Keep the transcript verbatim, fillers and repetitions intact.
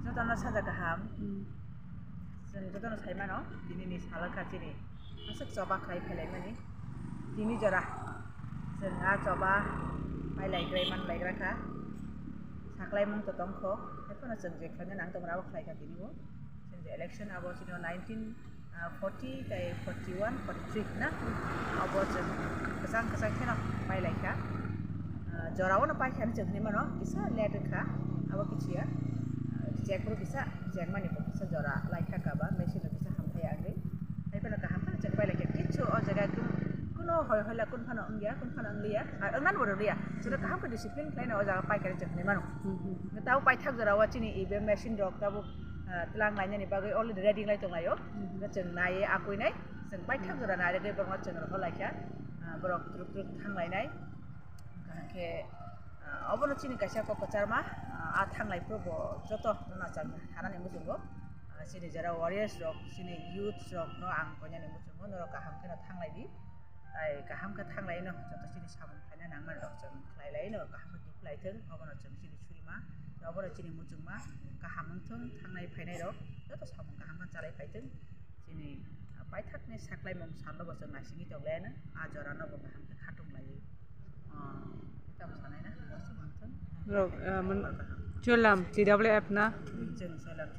Jotono saja kaham. Chwng jotono sai mano, tini ni salo kha chini aswk choba khlai phelaimani. Tini jora chwng a choba pailai khlai man lai gra kha. Saklai mung to tong kho. Haiphano chwng je khlaina nang tong rabo khlai kha tini bo. Chwng je election abo chini nineteen ah, forty tei forty one, forty three na? Abo chwng kwchang kwchang kheno pai lai kha. Ah, jora o no pai kha hinwi chwng hinwi mano, kisa late wng kha, abo kichiya. Ah, reject bo kisa reject mani bo kisa jora lai kha kaba, machine no kisa hamthai ya wngwi. Hai phano kaham phano chwng pai lai kha, kichu o jaga kun-, kuno hoi hoila kun phano wngya, kun phano wngliya, ah, wngmani bo wngya. Chwng kaham khe discipline khlaino o jaga pai kha hinwi chwng hinwi mano. Tabo paithak jora o chini E V M machine rok tabo ah, tlang lainani bagwi already ready wng lai tong laio. Hwnkhe chwng naiwi akui nai, chwng paithak jora nai rwgwi borokno chwng rohor lai kha, ah, borok twrwk twrwk thang lainai. Hwnkhe, ah, obono chini kaisa kok kwcharma, ah, a thang lai phuru bo joto no nacharwi thanani muchungo. Ah, chini jora warriors rok, chini youths rok no ang koinani muchungo, norok kaham kheno thang lai di. Tai kaham khe thang lai no, joto chini samung khlaina nangmani rok chwng khlai lai no, kaham khe twi khlai thung, obono chwng chini surima, obono chini muchungma kaham wng thung, thangnai phainai rok joto samung kaham khe chalai phai thung. Chini, ah, paithakni saklaimung salno bo chwng naisingwi tong lai no, a jora no bo kaham khe khatung lai. Ah, tamo sanai na, bo chwng wng thung. Rok, ah, mon-, Cholam, T W F na? Chwng Cholam.